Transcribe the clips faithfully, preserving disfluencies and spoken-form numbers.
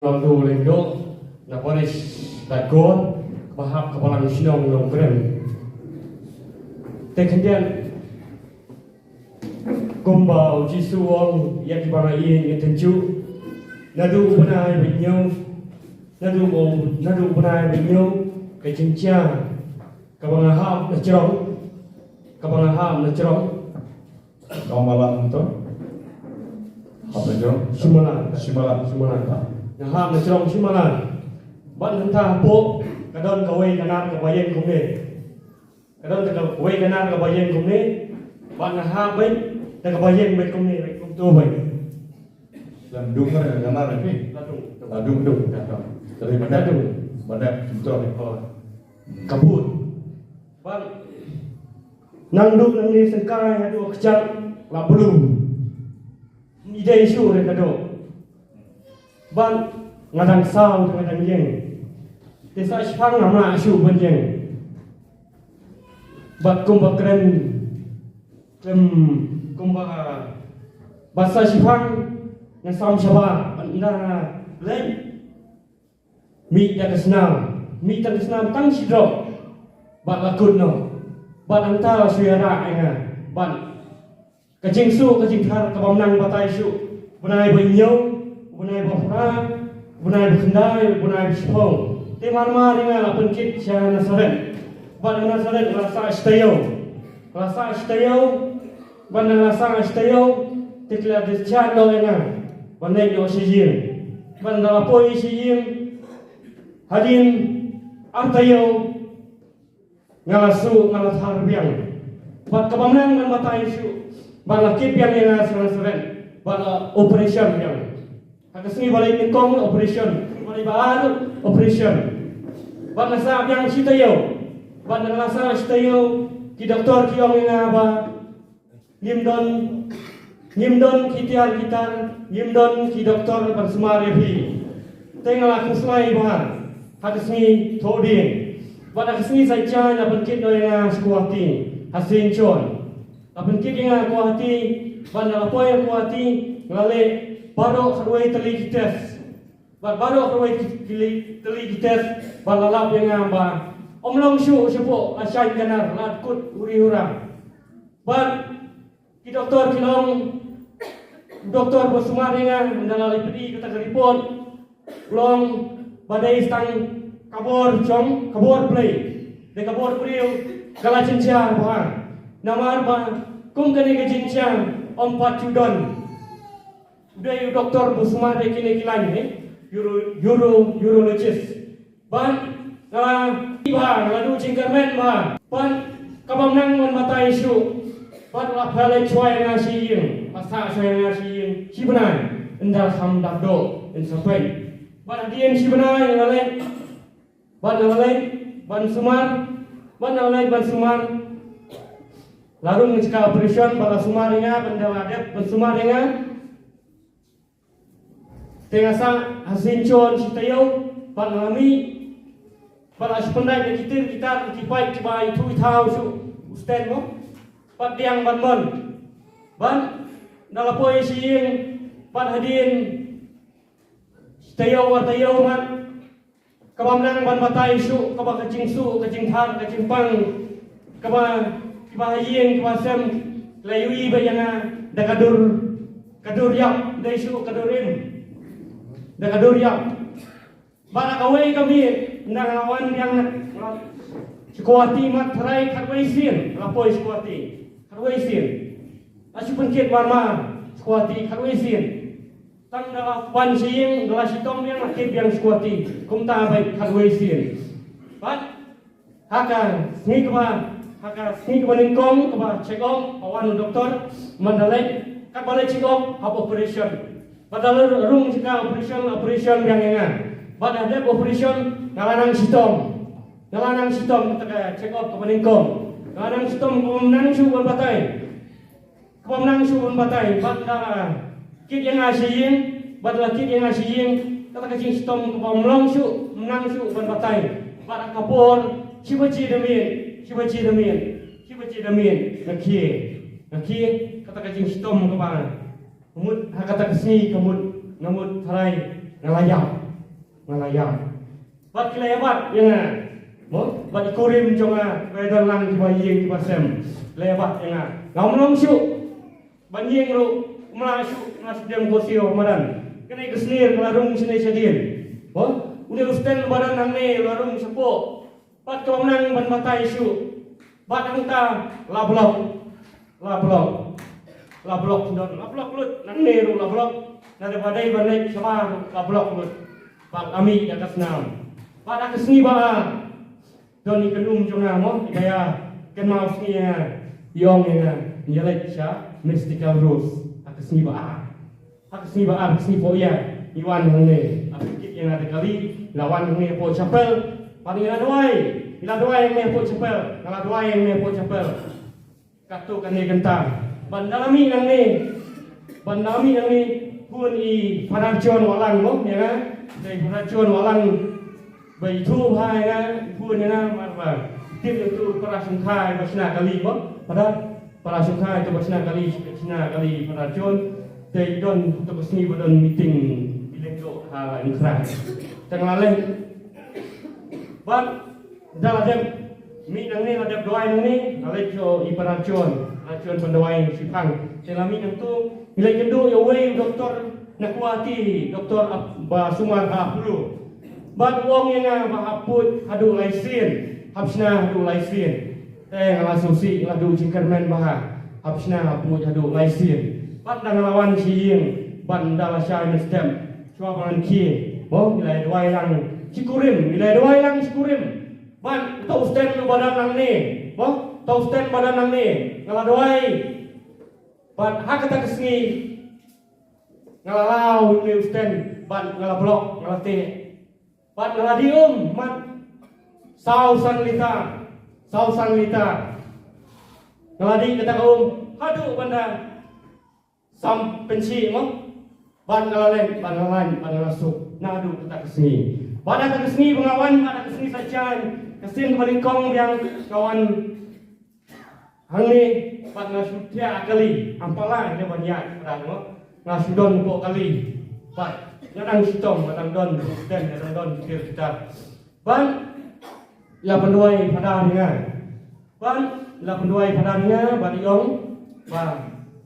Nongdu Lyngdoh na parish Laitkor, ba hap ka balang shnong Nongkrem. Te khyndiat, kumba u Jisu u ong ïa kiba nga ïeit nga tynjuh, naduh u bnai ba hynñiew, naduh u, naduh u bnai ba hynñiew, ka jingjia kaba nga hap na jrong, kaba nga hap na jrong. Nong Malan to? Hap na jrong? Shimala. Shimala. Shimala. Nga hap na jrong Shimala. Bad hangta hapoh ka don kawei ka nar kaba ïeng kumne. Ka don kawei ka nar kaba ïeng kumne. Bad nga hap beit da kaba ïeng beit kumne, beit kumto beit. Ladung ka nar ni. Ladung. Ladung. Ladung. Tadi mana? Ladung. Mana? Kumto. Oh. Ka bud. Bad nangduh nangne syngkai haduh kjat la blum. Ym dei shuh re ka doh. Bad nga dang saw te nga dang ïeng. Te sa shiphang ngam lah shuh ban ïeng. Bad kumba kren, kren kumba, bad sa shiphang nga sam shabar bad ynda nga leit. Mih da ka snam, mih da ka snam tang shi drop. Bad la kut noh. Bad hangta la shu ïarah ïa nga. Bad ka jingsuh ka jingthar kaba ym nang batai shuh. Bnai ba hynñiew, bnai ba phra, bnai ba khyndai, bnai ba shiphew. Te mar mar ïa nga la pynkit sha Nasaret. Bad ha Nasaret la sah shi taïew. La sah shi taïew. Bad nga la sah shi taïew, te ki la discharge noh ïa nga ban leit noh sha ïing. Bad nga la poi sha ïing hadien ar taïew, nga la suh, nga la thar biang. Bad kaba ym nang ban batai shuh, bad la kit biang ïa nga sha Nasaret, bad la operation biang. Ha ka sngi ba leit nyngkong operation, ba leit ba ar operation. Bad nga sah biang shi taïew. Bad nga la sah shi taïew, ki doktor ki ong ïa nga ba ngim don, ngim don ki tiar ki tar, ngim don ki doktor ban sumar ïa phi. Te nga la khuslai bha ha ka sngi Thohdieng. Bad ha ka sngi Saitjaiñ la pynkit noh ïa nga sha Guwahati ha Saint John. La pynkit ïa nga Guwahati, bad nga la poi ha Guwahati, nga la leh baroh khatwei tylli ki test. Bad baroh kawei ki, ki li, tylli ki test, bad la lap ïa nga ba ym long shuh shapoh, la shaiñ ka nar, la kut uri ura. Bad ki doktor ki long, doktor ba sumar ïa nga, ynda la leit peit kata ka report, long ba dei tang ka bor jong, ka bor Blei, dei ka bor briew, ka la jynjar bha. Namar ba kum kane ka jynjar ym pat ju don. U dei u doktor ba sumar ïa kine ki lain, eh? Uro, uro, urologist. Bad nga la, bha, nga la duh jingkyrmen bha. Bad kaba ym nang ban batai shuh. Bad la pynleit shuwa ïa nga sha ïing. Ba sah shuwa ïa nga sha ïing shi bnai. Ynda kham dap doh, yn sa peit. Bad hadien shi bnai nga la leit. Bad nga la leit ban sumar, bad nga la leit ban sumar. La rung jaka operation, bad la sumar ïa nga, bad ynda la dep ban sumar ïa nga, te nga sah ha Saint John shi taïew, bad nga la mih, bad la shu pyndait da ki tir ki tar ki paip kiba ithuh ithaw shuh u stent mo, bad pdiang ban mon. Bad ynda la poi sha ïing, bad hadien shi taïew ar taïew mat, kaba ym nang ban batai shuh, kaba ka jingsuh, ka jingthar, ka jingpang, kaba, kiba ha ïing, kiba sem, ki la ïohi beit ïa nga da ka dur, ka dur ïap, ym dei shuh ka dur im, da ka dur ïap. Bad ha kawei ka miet, ynda nga wan biang sha Guwahati mat tharai khatwei sien, nga la poi sha Guwahati khatwei sien. La shu pynkit mar mar sha Guwahati khatwei sien. Tang da la wan sha ïing, da la shitom biang, la kit biang sha Guwahati. Kumta beit khatwei sien. Bad ha ka sngi kaba, ha ka sngi kaba nyngkong kaba check up, ba wan u doktor, man da leit, katba leit check up, hap operation. Bad da la rung jaka operation, operation biang ïa nga. Bad da dep operation, nga la nang shitom. Nga la nang shitom, kata ka check up kaba nyngkong. Nga la nang shitom, kaba ym nang shuh ban batai. Kaba ym nang shuh ban batai, bad da la kit ïa nga sha ïing, bad la kit ïa nga sha ïing, kata ka jingshitom kaba ym long shuh, ym nang shuh ban batai. Bad ha ka por, shi baje da miet, shi baje da miet, shi baje da miet, nga khie, nga khie, kata ka jingshitom kaba, nga mut, ha kata ka sngi, nga mut, nga mut tharai, nga la ïap. Nga la ïam. Bad ki la ïabat ïa nga. Mo, bad i kurim jong nga, ba ïadon lang kiba ïing kiba sem. La ïabat ïa nga. Ngam long shuh ban ïeng ruh, ngam lah shuh, nga sdang ko siew madan. Kane ka snier ka la rung shane shadien. Mo, une u stand ba don hangne la rung shapoh. Bad kaba nang ban batai shuh. Bad hangta la block. La block. La block don. La block lut. Nangne ruh la block. Lada ba dei ban leit shabar ruh la block lut. Bad la mih da ka snam. Bad ha ka sngi ba ar, don i kynum jong nga mo, i ba ïa kynmaw sngi ïa nga, i ong ïa nga, ïa leit sha Mystical Rose. Ha ka sngi ba ar. Ha ka sngi ba ar, ka sngi poh ïa, i wan hangne. Ha ka kit ïa nga da kali, i la wan hangne hapoh chapel. Bad i la duwai, i la duwai hangne hapoh chapel. Nga la duwai hangne hapoh chapel. Katto katne kynta. Ban da la mih nangne. Ban da la mih nangne. Hun i Father John Wahlang mo, ïa nga. Dei Father John Wahlang. Ba ithuh bha ïa nga, hun ïa nga, mar ba. Tip ïa tu para shongkha ba shna kali mo. Para, para shongkha tu ba shna kali, shna kali Father John. Te don tu ka sngi ba don meeting. Bilik tu ha la inkra. Tang la leh. Ban Da la dep mih nangne, la dep duwai nangne, la leit sha i Father John, Father John ban duwai shiphang. Te la mih nangtu, ngi leit kynduh ïa uwei u doktor na Guwahati, doktor ap-, ba sumar ha Apollo. Bad u ong ïa nga ba hap buit haduh lai sien, hap shna haduh lai sien. Te nga la sngewsih, nga la duh jingkyrmen bha, hap shna hap buit haduh lai sien. Bad da nga la wan sha ïing, bad da la shai mynstep. Shuwa ba ngan khie, mo, ngi la duwai lang shi kurim, ngi la duwai lang shi kurim. Bad uto u stand uba don nangne, mo, uto u stand uba don nangne, nga la duwai. Bad ha kata ka sngi, nga la law une u stand, bad nga la block, nga la teh. Bad nga la dih um, mat saw san litar, saw san litar. Nga la dih kata ka um, haduh ban da sam pynshih mo. Bad nga la leh, bad nga la leh, bad nga la suk. Naduh kata ka sngi. Bad kata ka sngi ba nga wan, bad kata ka sngi sa jan. Ka sien kaba nyngkong biang nga wan hangne, bad nga shu thiah kali. Am pala ne ban ïaid kata mo. Nga shu don hapoh kali. Bad nga dang shitom, nga dang don stand, nga dang don jingkir kita. Bad la pynduwai Father ïa nga. Bad la pynduwai Father ïa nga, bad i ong ba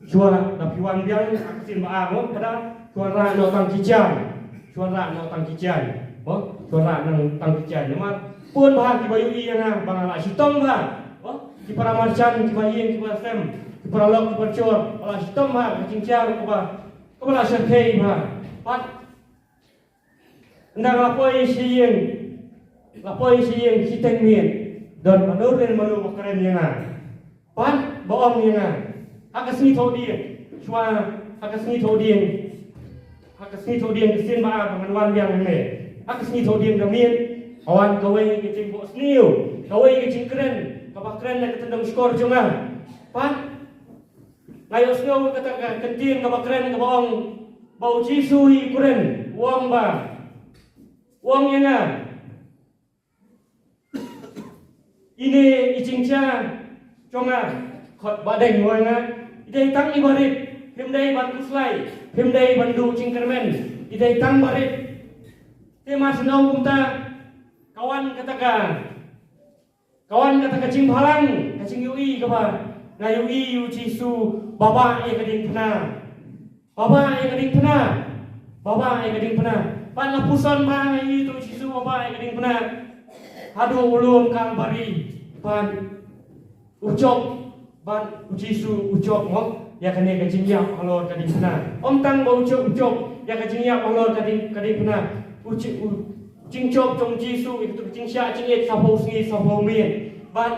shuwa da phi wan biang ha ka sien ba ar mo, Father, shuwa rah noh tang ki jaiñ. Shuwa rah noh tang ki jaiñ. Mo, shuwa rah noh tang ki jaiñ. Namar bun bha kiba ïohi ïa nga ba nga la shitom bha. Mo, ki para marjan, kiba ïing, kiba sem, ki para lok, ki para jor, ba la shitom bha ka jingshar kaba, kaba la shyrkhei bha. Bad Ynda la poi sha ïing, la poi sha ïing shiteng miet, don mano ne mano ba kren ïa nga. Bad ba ong ïa nga, ha ka sngi Thohdieng, shuwa, ha ka sngi Thohdieng, ha ka sngi Thohdieng ka sien ba ar ba ngan wan biang hangne. Ha ka sngi Thohdieng da miet, ka wan kawei ka jingbuh sniew, kawei ka jingkren kaba kren na ka tyndong shkor jong nga. Bad nga ïohsngew kata ka kyntien kaba kren kaba ong ba u Jisu hi u kren, u ong ba, u ong ïa nga, ine i jingjia jong nga, khot Bahdeng, u ong ïa nga, i dei tang iba rit, phim dei ban khuslai, phim dei ban duh jingkyrmen, i dei tang ba rit. Te mar shu ong kumta, ka wan kata ka Ka wan kata ka jingbalang, ka jingïohi kaba nga ïohi ïa u Jisu ba bah ïa ka diengphna. Ba bah ïa ka diengphna. Ba bah ïa ka diengphna. Bad nga puson ba nga ïohi ïa u Jisu ba bah ïa ka diengphna. Haduh u lum Kalbari. Bad u jop, bad u Jisu u jop mo ïa kane ka jingïap halor ka diengphna. Ym tang ba u jop, u jop ïa ka jingïap halor ka dieng, ka diengphna. U ji, u jingjop jong u Jisu ïa katu ka jingshah jingit saphew sngi saphew miet. Bad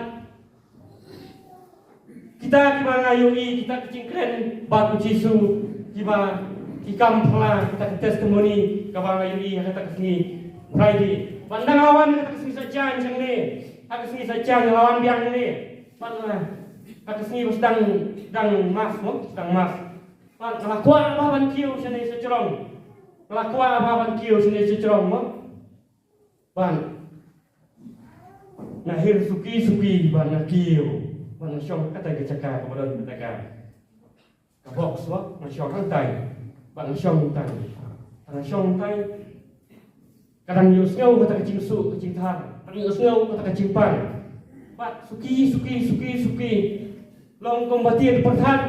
kita kiba nga ïohi kita ki jingkren bad u Jisu, kiba ki kam phylla kita ki testimony kaba nga ïohi ha kata ka sngi Friday. Bad ynda nga la wan ha kata ka sngi Saitjaiñ hangne, ha ka sngi Saitjaiñ nga la wan biang hangne. Bad nga, ha ka sngi ba sdang, sdang mass mo, sdang mass. Bad nga la kwah bha ban kiew shane sha jrong. Nga la kwah bha ban kiew shane sha jrong mo. Bad nga hiar suki suki bad nga kiew. Bad nga shong kata ka jaka kaba don kata ka, ka box mo, nga shong hangtai. Bad nga shong hangtai. Bad nga shong hangtai. Ka dang ïohsngew kata ka jingsuk ka jingthar, dang ïohsngew kata ka jingpang. Bad suki, suki, suki, suki. Long kumba tied pyrthat,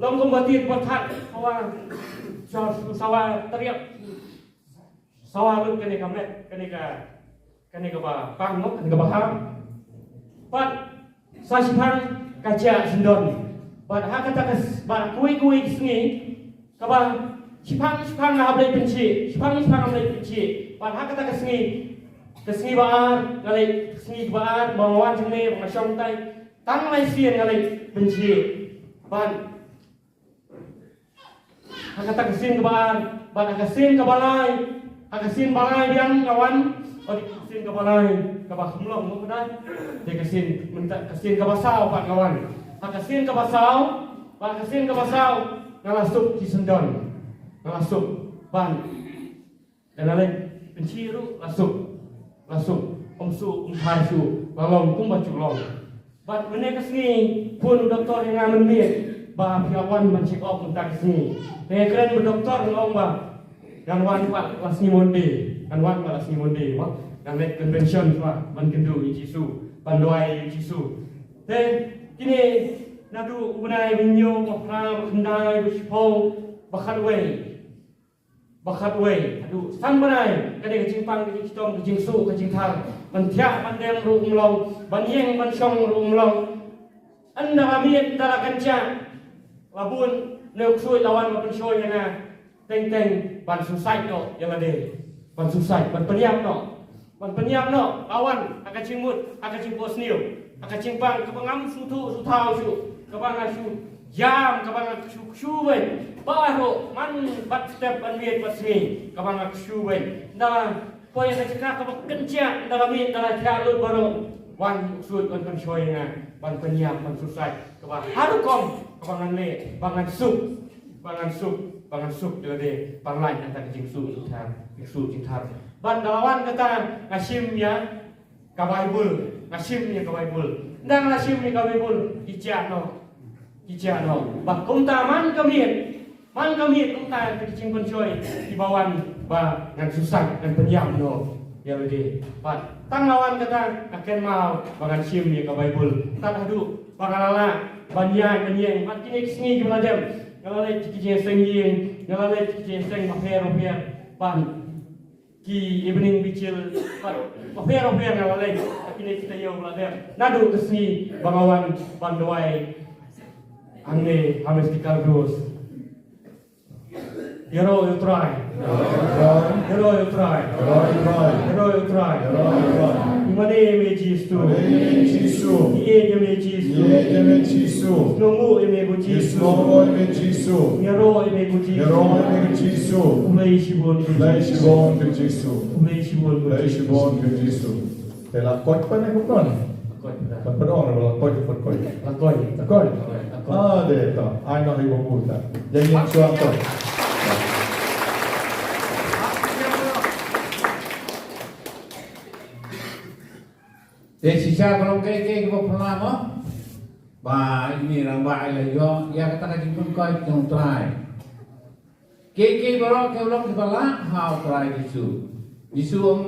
long kumba tied pyrthat. Sawa, sawa, sawa teriak. Sawa lut kane ka met, kane ka, kane kaba pang, kane kaba ham. Bad sa shiphang ka jia syndon. Bad ha kata ka s-, bad kawei kawei ka sngi, kaba shiphang shiphang nga hap leit pynshit, shiphang shiphang nga hap leit pynshit. Bad ha kata ka sngi, ka sngi ba ar nga leit, ka sngi ba ar ba nga wan hangne, ba nga shong tai, tang lai sien nga leit pynshit. Bad ha kata ka sien kaba ar, bad ha ka sien kaba lai, ha ka sien ba lai biang nga wan, bad ka sien kaba lai, kaba kham long mo kata. Te ka sien mynta, ka sien kaba saw bad nga wan. Ha ka sien kaba saw, bad ka sien kaba saw, nga la suk ki syndon. Nga la suk, bad Nga la leit pynshit ruh la suk. La suk. Ym suk, ym thar shuh. La long kumba shu long. Bad mynne ka sngi phone u doktor ïa nga mynmiet ba phi hap wan ban check up mynta ka sngi. Te nga kren bad u doktor, nga ong ba ngan wan pat la sngi Monday. Ngan wan pat la sngi Monday, ba ngan leit convention pat ban kynduh ïa u Jisu, ban duwai ïa u Jisu. Te kine naduh u bnai ba hynñiew, ba phra, ba khyndai, ba shiphew, ba khatwei. Ba khatwei haduh san bnai, kane ka jingpang, ka jingshitom, ka jingsuk, ka jingthar, ban thiah ban dem ruh ym long, ban ïeng ban shong ruh ym long. Ynda la miet, ynda la kynjah, la bun ne u ksuid la wan ban pynshoi ïa nga. Teng teng ban suicide noh ïa lade. Ban suicide, ban pynïap noh. Ban pynïap noh, la wan ha ka jingmut, ha ka jingphohsniew, ha ka jingpang kaba ngam sngewthuh sngewthaw shuh, kaba nga shu jam, kaba nga shu ksu beit. Baroh man bad step, ban miet bad sngi, kaba nga ksu beit. Ynda la poi ha ka jaka kaba kynjah, ynda la miet, ynda la thiah lut baroh, wan u ksuid ban pynshoi ïa nga, ban pynïap, ban suicide. Kaba ha rukom kaba ngan leh ba ngan suk, ba ngan suk, ba ngan suk ïa lade, ban lait na kata ka jingsuk jingthar, jingsuk jingthar. Bad ynda la wan kata, nga shim ïa ka Baibl, nga shim ïa ka Baibl. Ynda nga la shim ïa ka Baibl, ki jah noh, ki jah noh. Bad kumta man ka miet, man ka miet kumta ki jingpynshoi kiba wan ba ngan suicide, ngan pynïap noh ïa lade. Bad tang la wan kata, nga kynmaw ba ngan shim ïa ka Baibl. Tad haduh ba nga la lah ban ïaid ban ïeng, bad kine ki sngi kiba la dep nga la leit ki jingïaseng ïing, nga la leit ki jingïaseng bapher bapher. Bad ki evening vigil, bad bapher bapher nga la leit ha kine ki taïew ba la dep. Naduh ka sngi ba nga wan ban duwai hangne ha Mystical Grove. Ïaroh ïa U Trai. Ïaroh ïa U Trai. Ïaroh ïa U Trai. Ïaroh ïa U Trai. Ïaroh ïa U Trai. Ïa mane me Jisu. Ïa mane me Jisu. Ïa mane me Jisu. Ïa mane me Jisu. Sngewbha ïa me Jisu. Sngewbha ïa me Jisu. Ïaroh ïa me Jisu. Ïaroh ïa me Jisu. Khublei shibun. Khublei shibun Jisu. Khublei shibun Jisu. Khublei shibun Jisu. Te la koit pat ne kumno ne? Koit pat. Pat pat ong ne la koit, pat koit. La koit. La koit. La koit. Ah, de to. Ai noh ïa u babu ta. Ïa ïeng shuwa to. Te shisha ka long kaei kaei kaba phylla mo? Ba ine i rangbah i la ïoh ïa kata ka jingpynkoit jong U Trai. Kiei kiei baroh ki long kiba lah ha U Trai Jisu. Jisu ong,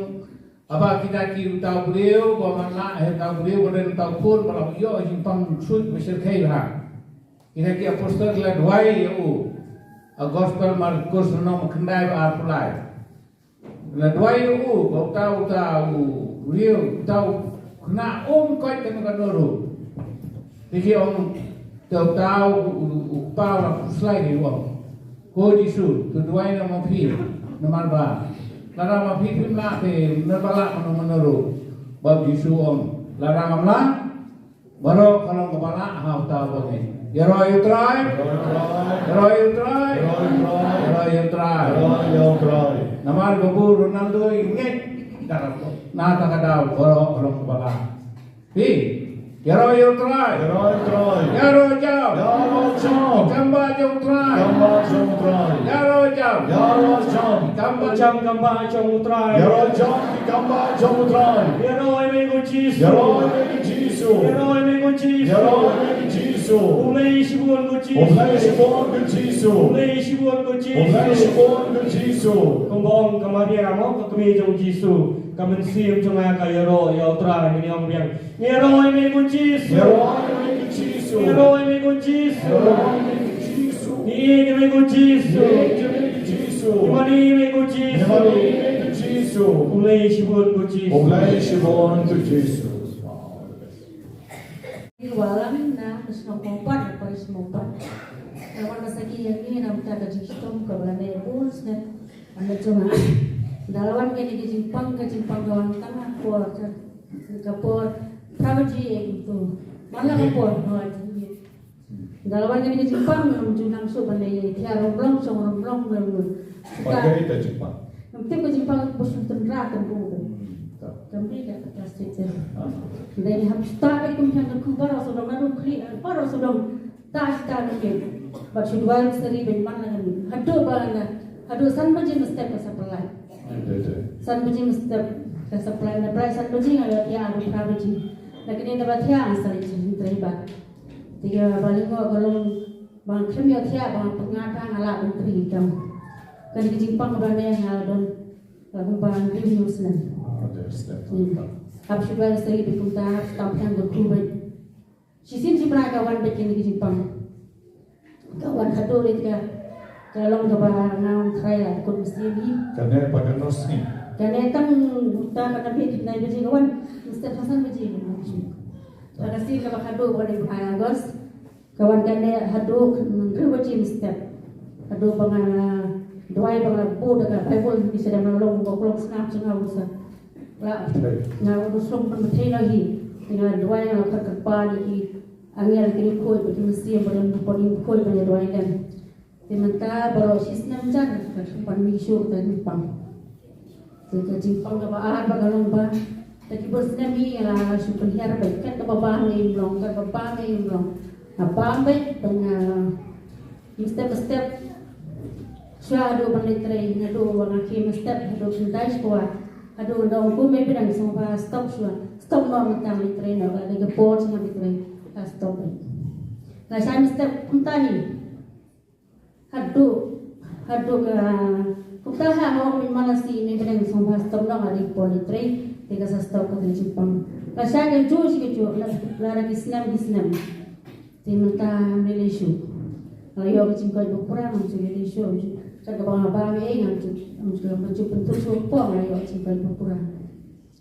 haba kita ki, uta u briew ba man lah, eh, uta u briew ba don uta u khun ba la ïoh jingpang ksuid ba shyrkhei bha. Kita ki apostol ki la duwai ïa u. Ha Gospel Markus lynnong ba khyndai, ba arphew lai. La duwai ïa u ba uta, uta u briew, uta u khynnah um koit kano kano ruh. Te ki ong, te uta u, u, u kpa u la khuslai, ki ong, Ko Jisu, to duwai na ma phi, namar ba lada ma phi phim lah te, namar ba lah mano mano ruh. Bad Jisu ong, lada ngam lah, baroh ka long kaba lah ha uta uba ngeit. Ïaroh ïa U Trai. Ïaroh ïa U Trai. Ïaroh ïa U Trai. Namar babu Ronaldo i ngeit na kata ka daw, baroh ka long kaba lah. Phi, ïaroh ïa U Trai. Ïaroh ïa U Trai. Ïaroh jam. Ïaroh jam. Kam bah jong U Trai. Kam bah jong U Trai. Ïaroh jam. Ïaroh jam. Kam bah jam, kam bah jong U Trai. Ïaroh jam, kam bah jong U Trai. Ïaroh ïa me ko Jisu. Ïaroh ïa me ko Jisu. Ïaroh ïa me ko Jisu. Ïaroh ïa me ko Jisu. Khublei shibun ko Jisu. Khublei shibun ko Jisu. Khublei shibun ko Jisu. Khublei shibun ko Jisu. Kumba ong ka Maria mo, ka kmie jong Jisu, ka mynsiem jong nga ka ïaroh ïa U Trai, ngi ong biang. Ngi ïaroh ïa me ko Jisu. Ngi ïaroh ïa me ko Jisu. Ngi ïaroh ïa me ko Jisu. Ngi ïeit ïa me ko Jisu. Ngi ïeit ïa me ko Jisu. Ngi mane ïa me ko Jisu. Ngi mane ïa me ko Jisu. Khublei shibun ko Jisu. Khublei shibun ko Jisu. Ngi wallam na ka shnong Mawpat, ka parish Mawpat. Ka wan ba sakhi ïa ngi na ka bynta ka jingshitom kaba la leh bun snem. Ynda la wan kane ka jingpang, ka jingpang ka wan tang ha por ka, ka por phra baje ïa ngi tu. Man la ka por, no, ynda la wan kane ka jingpang, ngam ju nang shuh ban leh ïa thiah Romblong, shong Romblong, Romblong. Ban kane ka jingpang. Ngam tip ka jingpang ba shu tynrah tynrung. Hmm, ta. Kam dei ka plastik te. Ah. Dei hap start kum pang ka kubar, so dong naduh khlieh, baroh so dong. Ta, ta ngi. Bad shu duwai sari ban man la ngi. Haduh ba na, haduh san baje mynstep ka supply. Dei, dei. San baje mynstep ka supply, na prai san baje nga ïoh thiah haduh phra baje. Na kine na ba thiah nga sa leit sha Trai ba. Te ka ba lyngngoh ka long ba nga khlem ïoh thiah ba nga pyngngad ba nga lah ban trei kam. Kane ka jingpang ba ne nga don la kumba hynriew snem. Ah, dei, step. Hmm. Hap shu duwai sari ba kumta, hap tam pang ka kubar. Shisien shi bnai ka wan beit kane ka jingpang. Ka wan haduh leit ka, ka long kaba nga ong trai la kut mynsiem hi. Kane pat ka nurse ni. Kane tang uta ka nang beit nai baje ka wan. Mynstep san baje ka wan. Ka sien kaba haduh ka wan bnai August. Ka wan kane haduh hynriew baje mynstep. Haduh ba nga duwai ba nga buh da ka Bible, ngi sa dang long ba klong snap sa nga usa. La, nga u shlong ban bthei noh hi. Nga duwai nga khot kyrpad ïa ki angel ki dkhot ba ki mynsiem ba don ba ki dkhot ban ïa duwai lem. Te mynta baroh shi snem jan ka shu pan mih shuh ka jingpang. Te ka jingpang kaba ar ba ka long ba ta ki bun snem hi la shu pynhiar ba kat kaba bam ïa i mlong, kat kaba bam ïa i mlong. Nga bam beit ba nga Mynstep mynstep. Shuwa haduh ban leit trei, naduh ba nga khie mynstep haduh khyndai shuwa. Haduh nga ong kum me bneng sngewbha stop shuwa. Stop noh mynta leit trei noh, ka dei ka por sngewbha leit trei. Ka stop. Nga shai mynstep kumta hi. Haduh, haduh ka kumta ha nga ong me Manasi me bneng sngewbha stop noh, ka dei ka por leit trei. Te ka sa stop ka trei jingpang. Ka shai kajuh shi kajuh, la, la da ki snem ki snem. Te mynta me lei shuh. Nga ïoh ka jingkoit ba pura, ngam ju lei shuh, ngam ju. Kat kaba nga bam ei, ngam ju, ngam ju, ngam ju pynthut shuh hapoh, nga ïoh ka jingkoit ba pura.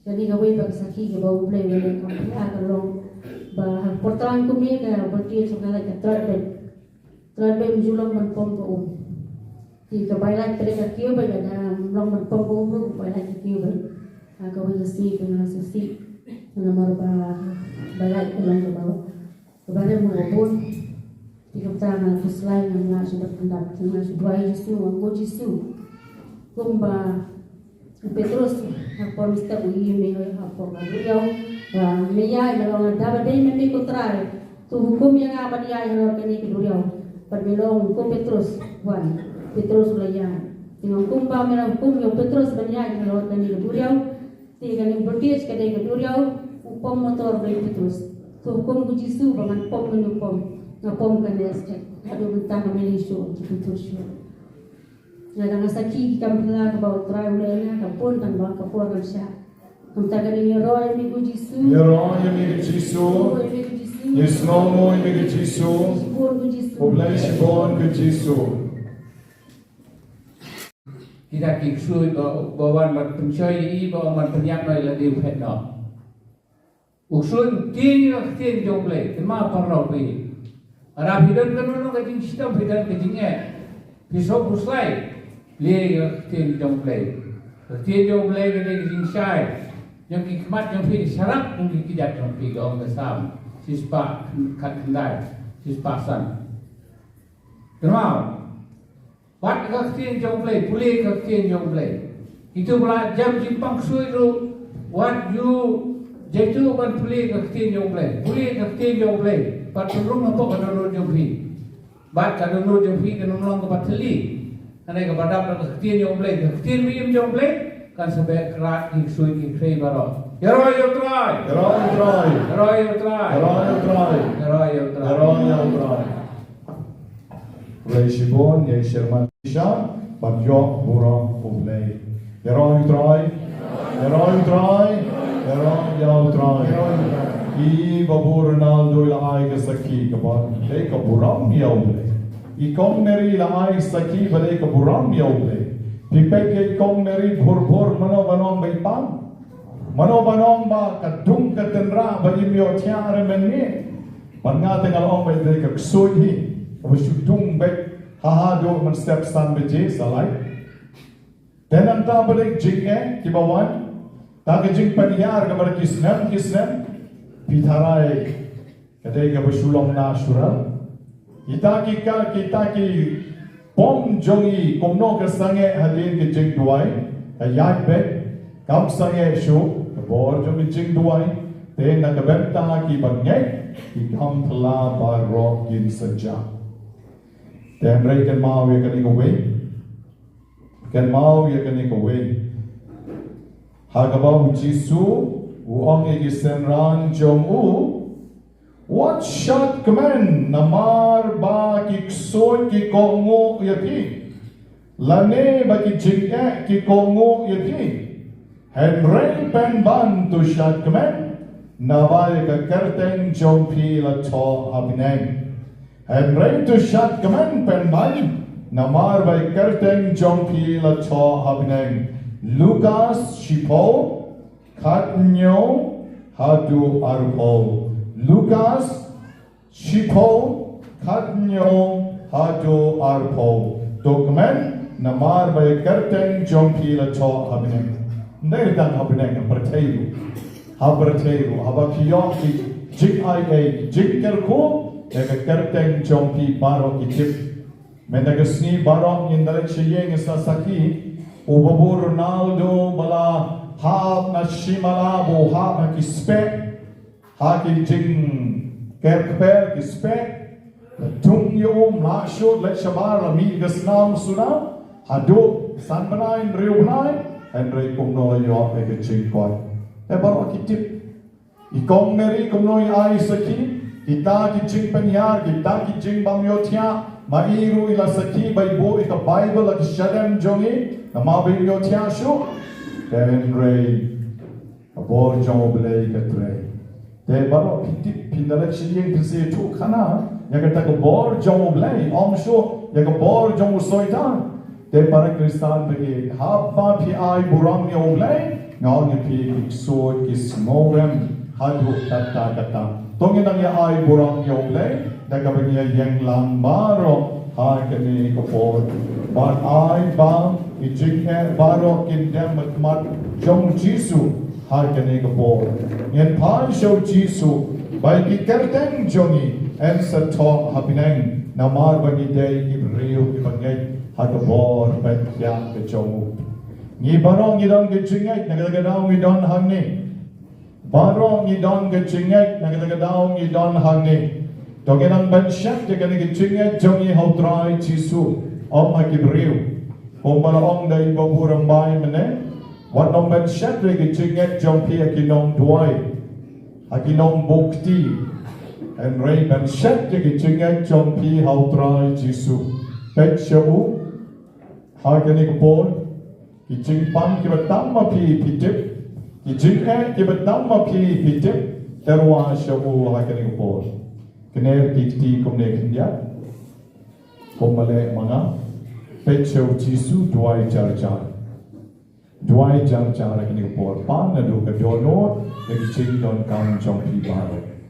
Kane kawei pat ka sakhi kaba U Blei u la leh, ka pla ka long ba ha por tlang kumne ka volunteer jong nga la ka tlot beit. Tlot beit, ym ju long ban pom ka um. Te ka bai lait trei ka kiew beit, lada ym long ban pom ka um ruh ka bai lait ka kiew beit. Ha kawei ka sngi ka nga la sngewsih. Namar ba bai lait ka long kaba Kaba rem mo bun. Te kumta nga khuslai, ngam lah shuh ban pyndap, ngam lah shuh duwai Jisu, ngam ko Jisu. Kumba u Petrus ha por mynstep u ïa me ha por ka duriaw. Ba me ïa, me long da ba dei me me ko Trai. To hukum ïa nga ban ïa halor kane ka duriaw. Bad me long ko Petrus wan. Petrus u la ïa. Te ngam kumba me la hukum ïa u Petrus ban ïa halor kane ka duriaw. Te kane u British ka dei ka duriaw, u pom motor ba u Petrus. To hukum ko Jisu ba ngan pom, ngan pom. Nga pom kane stek. Haduh mynta nga mane shuh, ki Petrus shuh. Nga dang sakhi ki kam phylla kaba U Trai u leh ïa nga, ka bun tang ba ka por kan shah. Kumta kane ngi ïaroh ïa me ko Jisu. Ïaroh ïa me ko Jisu. Ïaroh ïa me ko Jisu. Ïasnoh mo ïa me ko Jisu. Shibun ko Jisu. Khublei shibun ko Jisu. Kita ki ksuid ba, ba wan ban pynshoi ïa i, ba wan ban pynïap noh ïa lade u phet noh. U ksuid u tieng ïa ka ktien jong U Blei, te ma paralok phi. Lada phi don kano kano ka jingshitom, phi don ka jingeh, phi sngew khuslai, plie ïa ka ktien jong U Blei. Ka ktien jong U Blei ka dei ka jingshai jong ki khmat jong phi, ka sharak jong ki kjat jong phi, ka ong ka Salm shispah khatkhyndai, shispah san. Kynmaw. Wat ka ktien jong U Blei, pule ka ktien jong U Blei. Kito ba la jem jingpang ksuid ruh, wat ju jaituh ban pule ka ktien jong U Blei. Pule ka ktien jong U Blei. Bad pynrung hapoh ka dohnud jong phi. Bad ka dohnud jong phi kan ym long kaba thylli. Hynrei kaba dap da ka ktien jong U Blei. Ka ktien ba im jong U Blei kan sa beh krat ki ksuid ki khrei baroh. Ïaroh ïa U Trai. Ïaroh ïa U Trai. Ïaroh ïa U Trai. Ïaroh ïa U Trai. Ïaroh ïa U Trai. Ïaroh ïa U Trai. Khublei shibun ïa i Sherman Tisha ban ïoh burom U Blei. Ïaroh ïa U Trai. Ïaroh ïa U Trai. Ïaroh ïa U Trai. Ïaroh ïa U Trai. I Babu Ronaldo i la ai ka sakhi kaba dei ka burom ïa U Blei. I Kong Mary i la ai sakhi ba dei ka burom ïa U Blei. Phi peit ïa i Kong Mary bhur bhur, mano ban ong ba i pang? Mano ban ong ba ka dung ka tynrah ba im ïohthiah re mynmiet? Bad nga te nga la ong ba i dei ka ksuid hi kaba shu dung beit ha haduh mynstep san baje sa lai. Te nangta ba dei jingeh kiba wan, ta ka jingpynhiar kaba dei ki snem ki snem, phi tharai ka dei kaba shu long natural. Kita ki ka, kita ki pom jong i, kumno ka sangeh hadien ka jingduwai, ka ïaid beit, kam sangeh shuh ka bor jong ka jingduwai. Te na ka bynta kiba ngeit, ki kam phylla baroh kin sa jah. Te hynrei kynmaw ïa kane kawei. Kynmaw ïa kane kawei. Ha kaba U Jisu u ong ïa ki synran jong u, wat shad kmen namar ba ki ksuid ki kohnguh ïa phi, lane ba ki jingeh ki kohnguh ïa phi. Hynrei pynban to shad kmen, naba ïa ka kyrteng jong phi la thoh ha bneng. Hynrei to shad kmen pynban, namar ba ïa ka kyrteng jong phi la thoh ha bneng. Lukas shiphew, khathynñiew haduh arphew. Lukas shiphew, khathynñiew haduh arphew. To kmen namar ba ïa ka kyrteng jong phi la thoh ha bneng. Ym dei tang ha bneng, ha pyrthei ruh. Ha pyrthei ruh, haba phi ïoh ki jingai ei, jingkyrkhu, ïa ka kyrteng jong phi baroh ki tip. Mynta ka sngi baroh ngin da leit sha ïing sa sakhi, u Babu Ronaldo ba la hap na shimala, ba u hap na ki spek, ha ki jingker kper ki spek, la dung ïa u, ym lah shuh leit shabar, la mih ka snam suda, haduh san bnai hynriew bnai, hynrei kumno la ïoh ïa ka jingkoit. Te baroh ki tip. I Kong Mary kumno i ai sakhi, kita ki jingpynhiar, kita ki jingbym ïohthiah, ma i ruh i la sakhi ba i buh ïa ka Baibl ha ka shadem jong i, namar ba im ïohthiah shuh. Te hynrei ka bor jong U Blei ka trei. Te baroh phi tip, phin da leit sha ïing phin sa ïathuhkhana ïa kata ka bor jong U Blei, ym shuh ïa ka bor jong u Soitan. Te para Khristan ba ïeit, haba phi ai burom ïa U Blei, nga ong ïa phi, ki ksuid ki sngewrem haduh katta katta. To ngin nang ïa ai burom ïa U Blei da kaba ngi ïeng lang baroh ha kane ka por, bad ai ba ki jingeh baroh kin dem ha khmat jong U Jisu ha kane ka por. Ngin phai sha U Jisu ba ïa ki kyrteng jong ngi yn sa thoh ha bneng, namar ba ngi dei ki briew kiba ngeit ha ka bor ban thiah ka jong u. Ngi baroh ngi don ka jingngeit, na kata ka daw ngi don hangne. Baroh ngi don ka jingngeit, na kata ka daw ngi don hangne. To ngin nang pynshet ïa kane ka jingngeit jong ngi ha U Trai Jisu, ym ha ki briew. Kumba la ong da i Babu Rymbai mynne, wat nang pynshet ïa ka jingngeit jong phi ha ki nongduwai, ha ki nongbuk kti. Hynrei pynshet ïa ka jingngeit jong phi ha U Trai Jisu. Peit sha u ha kane ka por. Ki jingpang kiba tam ma phi phi tip, ki jingeh kiba tam ma phi phi tip. Tyrwa sha u ha kane ka por. Kner ki kti kumne khyndiat. Kumba leh ma nga. Peit sha U Jisu, duwai jar jar. Duwai jar jar ha kane ka por. Pan naduh ka dohnud ïa ki jingdonkam jong phi baroh.